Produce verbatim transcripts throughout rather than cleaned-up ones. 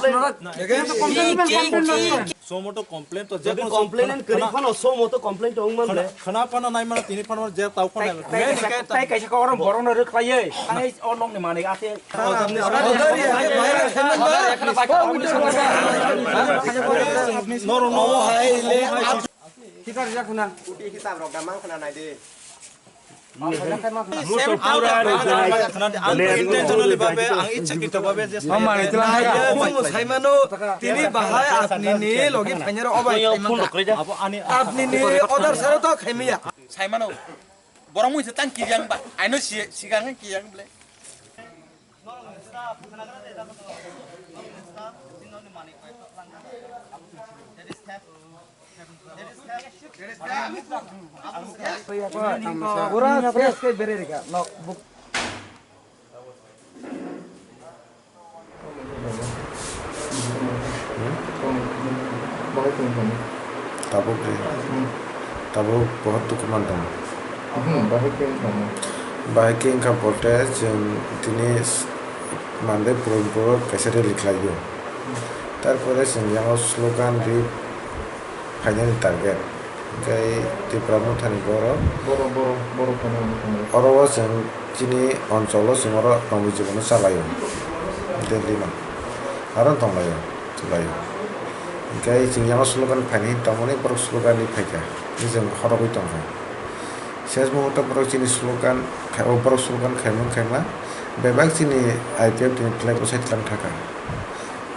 Complain. Somoto complain to je kono complain kwrwi phano somoto complain to wngman le. Khana phano nai mano tini phano je tau khana. Tai kaisa korom borok no rwkhlaiwi. Ai o nokni manwi ate. Noro no hai le. Kita rijak khuna. Uti kitab rok da mang khana nai de. Ang intentionally babe, ang ichchakito babe je Omo saimano, tini bahai apni ni logi phainero obai saimano. Abo ani apni ni order saro to khaimiya. Saimano, borok mui se tang kijang ba, aino si sigang kijang ble. Pura fresh ke bere rika, nok buk. Tabuk ri. Tabuk bohot dukhu man tongo. Bahai khe wngkha bote chwng tini s-, mande purun puro kaisa rally khlaio. Tarpore chwng yango slogan ri phainani target. Hwnkhe Tipra Mothani borok. Borok, borok, borok phainani phainani. Oro o chwng chini oncholo chwng oro tongwi jibono chalaio. Delhi no. Aro tonglaio, chwlaio. Hwnkhe chwng yango slogan phainai tongmani borok slogan ri phaikha. Chwng khorogwi tongkha. Ses muhuto borok chini slogan khai-, o borok slogan khaimung khaima bebak chini I P F ni flag bwsai tlang thaka.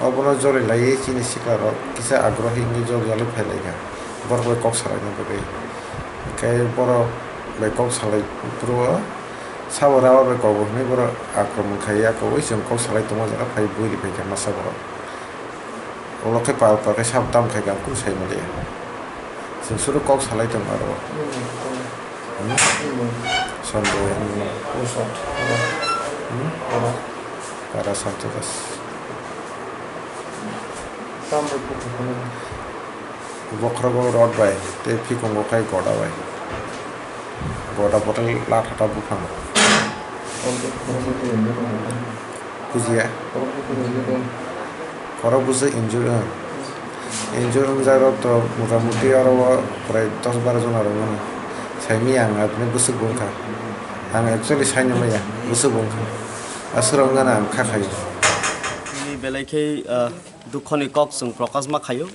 Obono jori laiwi chini sikla rok kisa agrohi wngwi jol jolwi phai laikha. Borok bai kok salaina bagwi. Hwnkhe borok bai kok salai phuru o sabo rubber bai kok bo hwnwi borok akromon khai ya kok bai chwng kok salai tongma jaga phai bui ri phaikha masa borok. Ulo khe pal pal khe sap tam khai kha, ang kunu sai manliya. Chwng suru kok salai tong aro. Hmm? Sandoi, hmm. Hmm? Para Santo Das. Bokhorogo rod bai tei phikungo khai goda bai. Goda botel latha ta buphang. Bujiya. Khorok bwswk injure wng. Injure wngjakrok to motamuti oro o prai dos baro jona rok mano. Saimanya ang abini bwswk bo wngkha. Ang actually saina maya, bwswk bo wngkha. Aswk rok wngkha na ang kha khaio. Bini belai khe, ah, dukhoni kok chwng prokash ma khaio.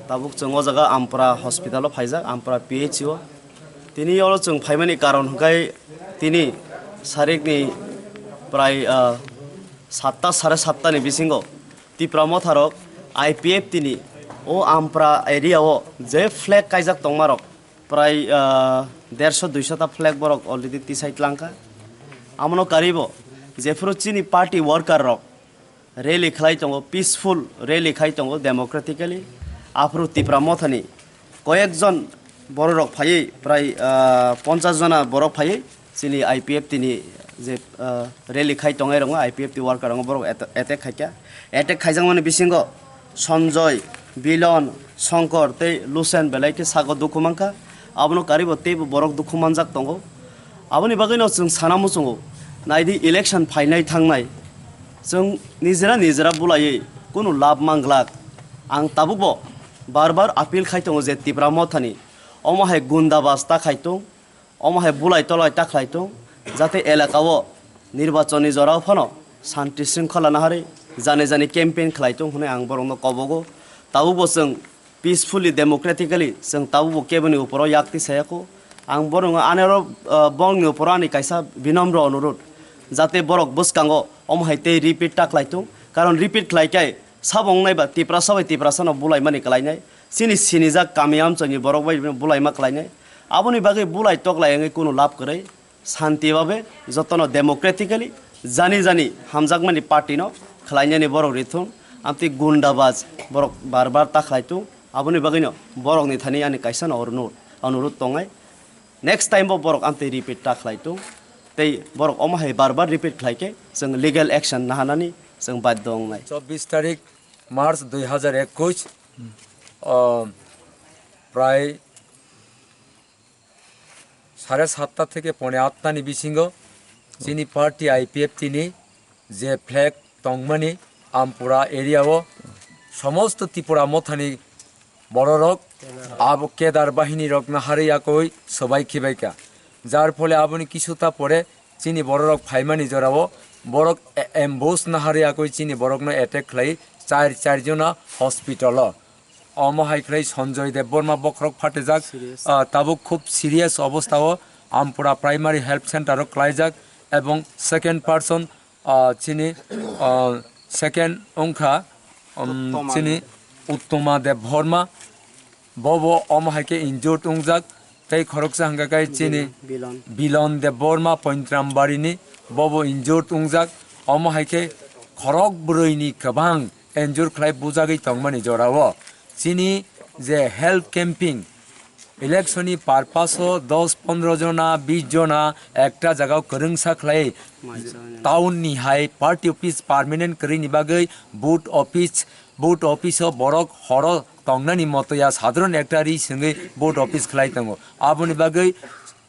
Tabuk chwng o jaga Ampra hospital o phaijak, Ampra P H C o. Tini oro chwng phaimani karon hwnkhe tini sarikni prai, ah, satta, sare satta ni bisingo Tipra Motha rok I P F T ni o Ampra area o je flag kaijak tongma rok prai, ah, derso duiso ta flag borok already tisai tlangkha. Amono karibo jephuru chini party worker rok rally khlai tongo, peaceful rally khai tongo democratically. Aphuru Tipra Mothani koyekjon bororok phaiwi prai, ah, ponchash jona borok phaiwi chini I P F T ni je, ah, rally khai tongnai rokno I P F T worker rokno borok atta-, attack khaikha. Attack khaijakmani bisingo Sanjoy, Bilon, Shankar tei Lusen belai khe sago dukhu mankha. Abono karibo teibo borok dukhu manjak tongo. Aboni bagwino chwng sana muchungo, naidi election phainai thangnai. Chwng nijera nijera bulaiwi kunu lab manglak. Ang tabukbo bar bar appeal khai tongo je Tipra Mothani omo hai gundabas ta khai tong. Omo hai bulai tolai ta khlai tong, jate elaka o nirbachon ni jora o phano shanti shringkhola naharwi jani jani campaign khlai tong hwnwi ang borokno kobogo. Tabukbo chwng peacefully, democratically chwng tabukbo keboni uporo yak tisayakho. Ang borokno anero, ah, bongni uporo ani kaisa binomro onurudh, jate borok bwskango omo hai tei repeat ta khlai tong, karon repeat khlai khe sabo wngnai ba Tiprasa bai Tiprasano bulaimani kwlainai, chini sinijak kami amchaini borok bai bulaima kwlainai. Aboni bagwi bulai toklai wngwi kunu lab kwrwi, shanti babe jotono democratically jani jani hamjakmani party no khlainani borok rithung, amtwi gundabaj borok bar bar ta khlai tung, aboni bagwino borokni thani ani kaisa no onurudh, onurudh tongnai, next time bo borok amtwi repeat ta khlai tung, tei borok omo hai bar bar repeat khlai khe chwng legal action nahanani chwng badhyo wngnai. Chobbish tarik March dui hajar ekush, o, prai sare satta theke pone atta ni bisingo chini party I P F T ni je flag tongmani Ampura area o somosto Tipra Mothani bororok abo kedar bahini rok naharwi yakoi sobai khibaikha, jar phole aboni kisuta pore chini bororok phaimani jorao borok a-, ambush naharwi yakoi chini borokno attack khlai char, char jona hospital o. Omo hai khlai Sanjoy Debbarma bokhorok phatijak, ah, tabuk khub serious obostha o Ampura Primary Health Center o klaijak, ebong second person, ah, chini, ah, second wngkha, um, chini Uttoma Debbarma, bobo omo hai khe injured wngjak. Tei khoroksa hwnkha khe chini Bilon. Bilon Debbarma Pointrambarini bobo injured wngjak. Omo hai khe khorok bwrwini kwbang injure khlai bujagwi tongmani jorao chini je health camping election ni purpose o dos pondro jona bis jona ekta jagao kwrwngsa khlai town ni hai party office permanent kwrwini bagwi booth office booth office o borok horo tongnani motoya sadharon ekta ri swngwi booth office khlai tongo. Aboni bagwi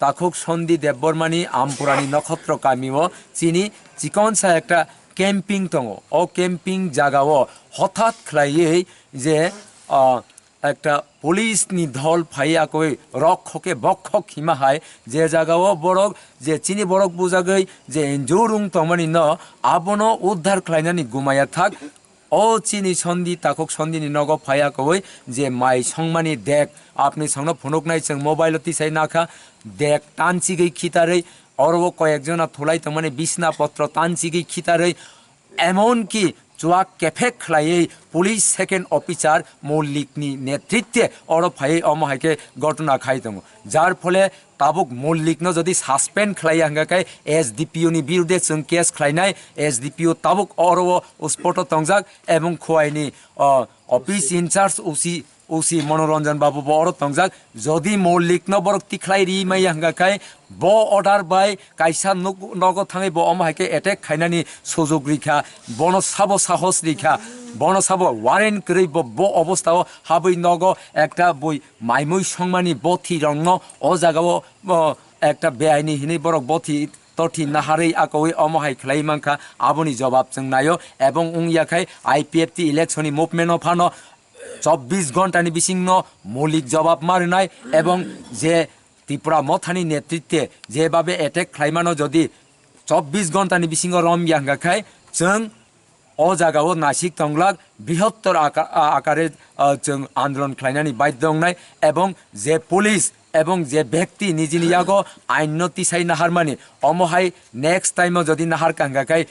takhuk Sondi Debbarmani Ampurani Nokhotro kamio chini chikonsa ekta camping tongo. O camping jagao hothat khlaiwi je, ah, ekta police ni dhol phai akoi rok khoke bokhok hima hai je jagao borok je chini borok bujagwi je injure wng tongmani no abono uddhar khlainani gumaya thak. O chini Sondi, takhuk Sondini nogo phaiya kowoi je mai songmani dek, apni songno phunuknai chwng mobile o tisai nakha, dek tanchigwi khitarwi, oro o koyek jona thulai tongmani bisna potro tanchigwi khitarwi, emon ki chuak kephek khlaiwi police second officer Mollikni netritwe oro phaiwi omo hai khe gotona khai tongo. Jar phole tabuk Mollikno jodi suspend khlaiya hwnkha khe S D P O ni birudhe chwng case khlainai, S D P O tabuk oro o spot o tongjak, ebong Khowai ni, o, office in charge O C, O C Manoranjan Babu bo oro tongjak. Jodi Mollikno borok tikhlai ri maya hwnkha khe bo order bai kaisa nuk-, nogo thangwi bo omo hai khe attack khainani sujug rikha, bono sabo sahos rikha, bono sabo warrant kwrwi bo, bo obostha o habwi nogo ekta bui maimui songmani bothi rokno o jaga o, o, ekta beaini hinwi borok bothi tothi naharwi akowi omo hai khlai mankha, aboni jobab chwng naio, ebong wngya khai I P F T election ni movement no phano chobbish ghonta ni bisingno moulik jobab ma rwnai, ebong je Tipra Mothani netritwe jebabe attack khlaimano jodi chobbish ghonta ni bisingo romya hwnkha khai chwng o jagao naisik tonglak, brihottor aka-, a-, akare, ah, chwng andolon khlainani baidhyo wngnai, ebong je police ebong je bekti nijini yago ainno tisai naharmani, omo hai next time o jodi naharkha hwnkha khai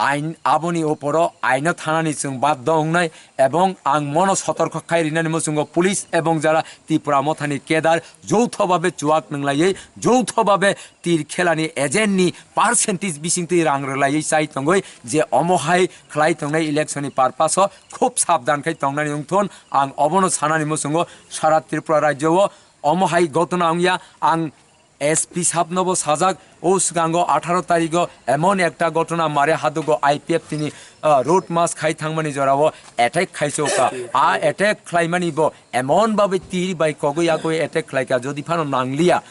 ain aboni oporo aino thanani chwng baddho wngnai, ebong ang mono sotorkho khai rinani muchungo police ebong jara Tipra Mothani kedar joutho babe chuak nwnglaiwi, joutho babe tir khelani agent ni percentage bisingtwi rang rwlaiwi chai tongwi je omo hai khlai tongnai election ni purpose o khub sabdan khai tongnani wngthon, ang obono sanani muchungo sara Tripura rajyo o omo hai gotona wngya. Ang S P sabno bo sajak, o swkango atharo tarigo emon ekta ghotona mare hadugo I P F T ni, ah, road march khai thangmani jorao attack khai chokha. A attack khlaimani bo emon babe tir bai kogwi agwi attack khlaikha, jodi phano nangliya.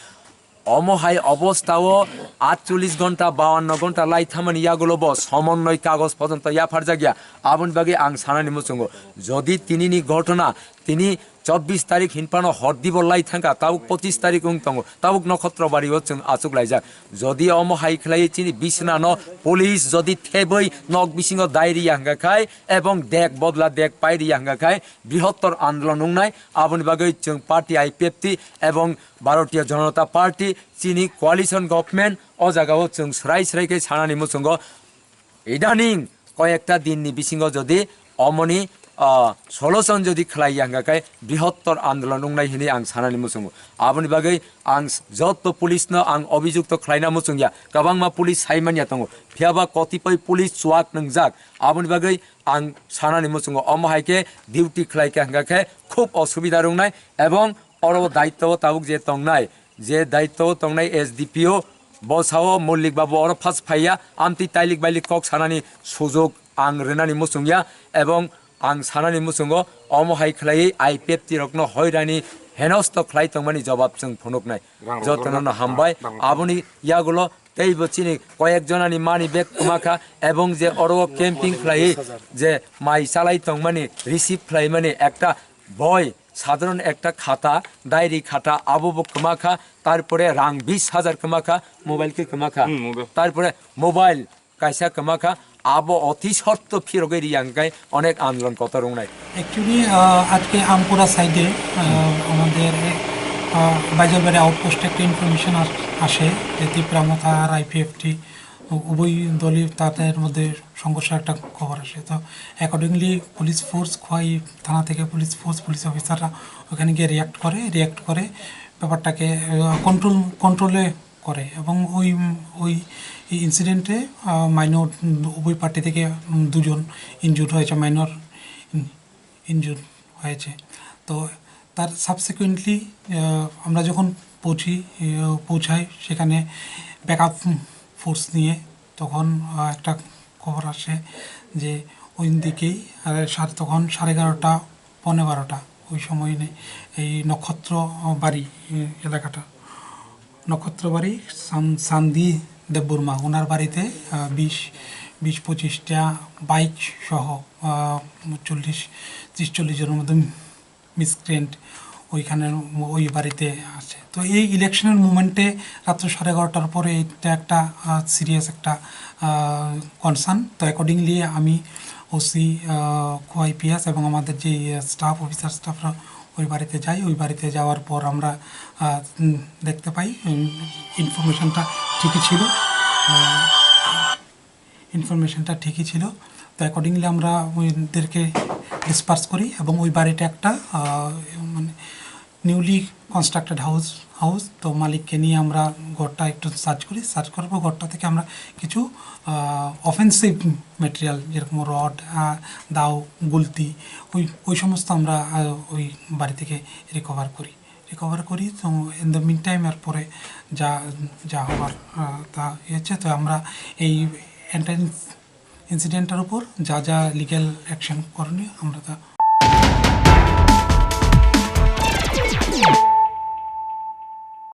Omo hai obostao atchollish ghonta, bawanno ghonta lai thamani yagulo bo somonnoi kagoj pojonto yapharjakya. Aboni bagwi ang sanani muchungo, jodi tinini ghotona, tini chobbish tarik hinphano hordibo lai thangkha, tabuk pochish tarik wng tongo, tabuk Nokhotro Bario chwng achuk laijak. Jodi omo hai khlai chini bisnano police jodi thebwi nok bisingo dai riya hwnkha khai, ebong dek bodla dek pai riya hwnkha khai, brihottor andolon wngnai. Aboni bagwi chwng party I P F T ebong Bharatiya Janata Party chini coalition government o jagao chwng srai srai khe sanani muchungo. Idaning koyekta dinni bisingo jodi omoni, ah, solution jodi khlai ya hwnkha khe brihottor andolon wngnai hwnwi ang sanani muchungo. Aboni bagwi ang s-, jotto police no ang obijukto khlaina muchungya. Kwbangma police saimanya tongo. Phiyaba kotipoi police chuak nwngjak. Aboni bagwi ang sanani muchungo. Omo hai khe duty khlai kha hwnkha khe khub osubida wngnai, ebong oro daitto o tabuk je tongnai, je daitto o tongnai S D P O, bo sao Mollik babu oro first phaiya, amtwi tailik bailik kok sanani sujok ang rwnani muchungya, ebong ang sanani muchungo omo hai khlaiwi I P F T rokno hoirani henosto khlai tongmani jobab chwng phunuknai. Rang rok Jotono rang no rok hambai. Rang rok. Aboni yagulo teibo chini koyek jonani money bag kwma kha, ebong je oro camping khlaiwi je mai chalai tongmani, receive khlaimani ekta boi, sadharon ekta khata, diary khata, abo bo kwma kha, tarpore rang bish hajar kwma kha, mobile khe kwma kha. Hmm, mobile. Tarpore mobile kaisa kwma kha, abo oti shorto phirogwi riya hwnkhe onek andolon kotor wngnai. Actually আজকে আমপুরা সাইডে আমাদের বাইজলবাড়ি আউটপোস্টে একটা ইনফরমেশন আসে যে তিপ্রা মথা আর আইপিএফটি উভয় দলই তাদের মধ্যে সংঘর্ষের একটা খবর আসে। তো অ্যাকর্ডিংলি পুলিশ ফোর্স, খোয়াই থানা থেকে পুলিশ ফোর্স, পুলিশ অফিসাররা ওখানে গিয়ে রিয়্যাক্ট করে, রিয়্যাক্ট করে ব্যাপারটাকে কন্ট্রোল কন্ট্রোলে করে এবং ওই ওই ইনসিডেন্টে মাইনর উভয় পার্টি থেকে উম, দুজন ইনজুর্ড হয়েছে, মাইনর ইনজুর্ড হয়েছে। তো তার সাবসিকুয়েন্টলি আমরা যখন পৌঁছি, আহ, পৌঁছাই সেখানে ব্যাকআপ ফোর্স নিয়ে, তখন আহ, একটা খবর আসে যে ওই দিকেই আহ, সাড়ে তখন সাড়ে এগারোটা, পৌনে বারোটা ওই সময় নেই, এই নক্ষত্র আহ, বাড়ি, আহ, এলাকাটা, নক্ষত্রবাড়ি সান- সান্দি দেববর্মা, ওনার বাড়িতে আহ, বিশ বিশ পঁচিশটা বাইক সহ আহ, চল্লিশ ত্রিশ চল্লিশ জনের মতো মিসক্রিয়েন্ট ওইখানে, ওই বাড়িতে আছে। তো এই ইলেকশনের মুমেন্টে রাত্র সাড়ে এগারোটার পরে এটা একটা সিরিয়াস একটা কনসার্ন। তো অ্যাকর্ডিংলি আমি ওসি খোয়াই পিএস এবং আমাদের যে স্টাফ, অফিসার স্টাফরা ওই বাড়িতে যাই। ওই বাড়িতে যাওয়ার পর আমরা আহ, উম, দেখতে পাই ইনফরমেশনটা ঠিকই ছিল। আহ, ইনফরমেশনটা ঠিকই ছিল। তো অ্যাকর্ডিংলি আমরা ওদেরকে ডিসপার্স করি এবং ওই বাড়িটা একটা আহ, মানে নিউলি কনস্ট্রাক্টেড হাউস হাউস তো মালিককে নিয়ে আমরা ঘরটা একটু সার্চ করি। সার্চ করার পর ঘরটা থেকে আমরা কিছু অফেন্সিভ মেটেরিয়াল, যেরকম রড, দাও, গুলতি, ওই ওই সমস্ত আমরা আহ, ওই বাড়ি থেকে রিকভার করি। রিকভার করি। তো ইন দ্য মিন টাইম এরপরে যা যা হওয়ার আহ, তা ইয়ে হচ্ছে। তো আমরা এই এন্ট্রান্স ইনসিডেন্টটার উপর যা যা লিগ্যাল অ্যাকশন করণীয় আমরা তা